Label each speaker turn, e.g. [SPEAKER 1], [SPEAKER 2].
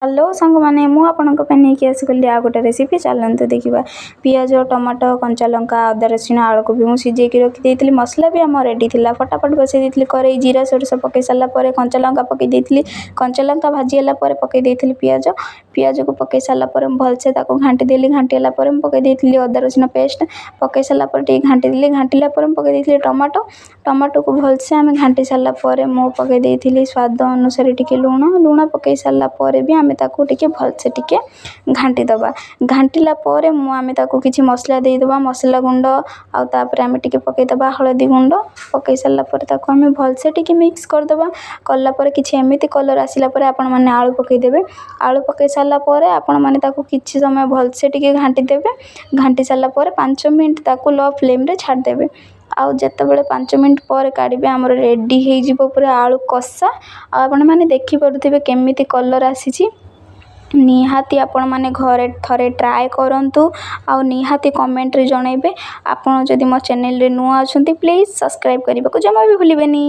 [SPEAKER 1] Hello ସାଙ୍ଗମାନେ, ମୁଁ ଆପଣଙ୍କ ପାଇଁ ନେଇକି ଆସିଗଲି ଆଉ ଗୋଟେ ରେସିପି। ଚାଲନ୍ତୁ ଦେଖିବା। ପିଆଜ, ଟମାଟୋ, କଞ୍ଚା ଲଙ୍କା, ଅଦା, ରସୁଣ, ଆଳୁକୁ ବି ମୁଁ ସିଝେଇକି ରଖିଦେଇଥିଲି। ମସଲା ବି ଆମ ରେଡ଼ି ଥିଲା। ଫଟାଫଟ ବସେଇ ଦେଇଥିଲି କରେଇ। ଜିରା, ସୋରିଷ ପକାଇ ସାରିଲା ପରେ କଞ୍ଚା ଲଙ୍କା ପକାଇ ଦେଇଥିଲି। କଞ୍ଚା ଲଙ୍କା ଭାଜି ହେଲା ପରେ ପକାଇ ଦେଇଥିଲି ପିଆଜ। ପିଆଜକୁ ପକାଇ ସାରିଲା ପରେ ମୁଁ ଭଲସେ ତାକୁ ଘାଣ୍ଟି ଦେଲି। ଘାଣ୍ଟି ହେଲା ପରେ ମୁଁ ପକାଇ ଦେଇଥିଲି ଅଦା ରସୁଣ ପେଷ୍ଟ। ପକାଇ ସାରିଲା ପରେ ଟିକେ ଘାଣ୍ଟି ଦେଲି। ଘାଣ୍ଟିଲା ପରେ ମୁଁ ପକାଇ ଦେଇଥିଲି ଟମାଟୋ। ଟମାଟୋକୁ ଭଲସେ ଆମେ ଘାଣ୍ଟି ସାରିଲା ପରେ ମୁଁ ପକାଇ ଦେଇଥିଲି ସ୍ୱାଦ ଅନୁସାରେ ଟିକେ ଲୁଣ। ଲୁଣ ପକାଇ ସାରିଲା ପରେ ବି ଆମେ ତାକୁ ଟିକେ ଭଲସେ ଟିକେ ଘାଣ୍ଟି ଦେବା। ଘାଣ୍ଟିଲା ପରେ ଆମେ ତାକୁ କିଛି ମସଲା ଦେଇଦେବା, ମସଲା ଗୁଣ୍ଡ, ଆଉ ତାପରେ ଆମେ ଟିକେ ପକାଇଦେବା ହଳଦୀ ଗୁଣ୍ଡ। ପକାଇ ସାରିଲା ପରେ ତାକୁ ଆମେ ଭଲସେ ଟିକେ ମିକ୍ସ କରିଦେବା। କଲା ପରେ କିଛି ଏମିତି କଲର୍ ଆସିଲା ପରେ ଆପଣମାନେ ଆଳୁ ପକାଇଦେବେ। ଆଳୁ ପକାଇ ସାରିଲା ପରେ ଆପଣମାନେ ତାକୁ କିଛି ସମୟ ଭଲସେ ଟିକେ ଘାଣ୍ଟି ଦେବେ। ଘାଣ୍ଟି ସାରିଲା ପରେ 5 ମିନିଟ୍ ତାକୁ ଲୋ ଫ୍ଲେମ୍ରେ ଛାଡ଼ିଦେବେ। ଆଉ ଯେତେବେଳେ 5 ମିନିଟ୍ ପରେ କାଢ଼ିବେ, ଆମର ରେଡ଼ି ହେଇଯିବ ପୁରା ଆଳୁ କଷା। ଆଉ ଆପଣମାନେ ଦେଖିପାରୁଥିବେ କେମିତି କଲର୍ ଆସିଛି। ନିହାତି ଆପଣମାନେ ଘରେ ଥରେ ଟ୍ରାଏ କରନ୍ତୁ ଆଉ ନିହାତି କମେଣ୍ଟରେ ଜଣାଇବେ। ଆପଣ ଯଦି ମୋ ଚ୍ୟାନେଲରେ ନୂଆ ଅଛନ୍ତି, ପ୍ଲିଜ୍ ସବସ୍କ୍ରାଇବ୍ କରିବାକୁ ଜମା ବି ଭୁଲିବେନି।